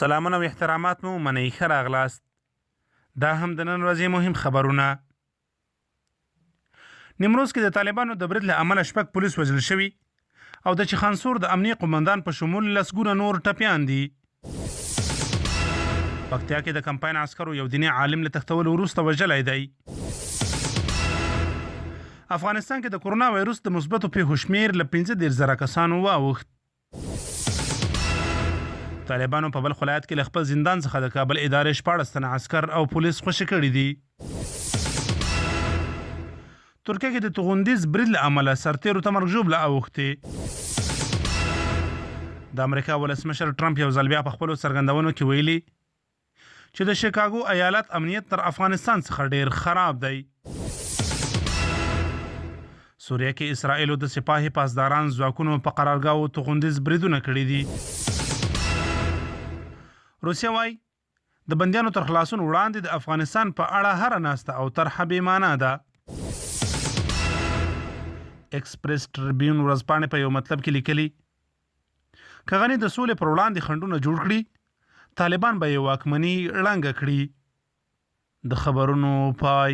سلامونه او احترامات مو ومنئ، ښه راغلاست. دا هم د نن ورځې مهم خبرونه. نیمروز کې د طالبانو د برید له امله شپږ پولیس وژل شوي او د چخانسور د امنیې قومندان په شمول لسګونه نور ټپیان دي. پکتیا کې د کمپاین عسکرو یو دیني عالم له تښتولو وروسته وژلی دی. افغانستان کې د کرونا وایروس د مثبتو پیښو شمیر له 35 زره کسانو واوښت. طالبانو په بلخ ولایت کې له خپل زندان څخه د کابل ادارې 16 تنه عسکر او پولیس خوشې کړي دي. ترکیه کې د توغندیز برید له امله سرتیرو ته مرګ ژوبله اوښتې. د امریکا ولسمشر ټرمپ یو ځل بیا په خپلو څرګندونو کې ویلي چې د شیکاګو ایالت امنیت تر افغانستان څخه ډیر خراب دی. سوریه کې اسرائیلو د سپاه پاسداران ځواکونو په قرارګاوو توغندیز بریدونه کړي دي. روسیه وايي، د بندیانو تر خلاصون وړاندې د افغانستان په اړه هره ناسته او طرحه بې معنا ده. ایکسپریس ټریبیون ورځپاڼې په یو مطلب کې لیکلي، که غني د سولې پر وړاندې خنډونه جوړ کړي، طالبان به یې واکمني ړنګه کړي. د خبرونو پای.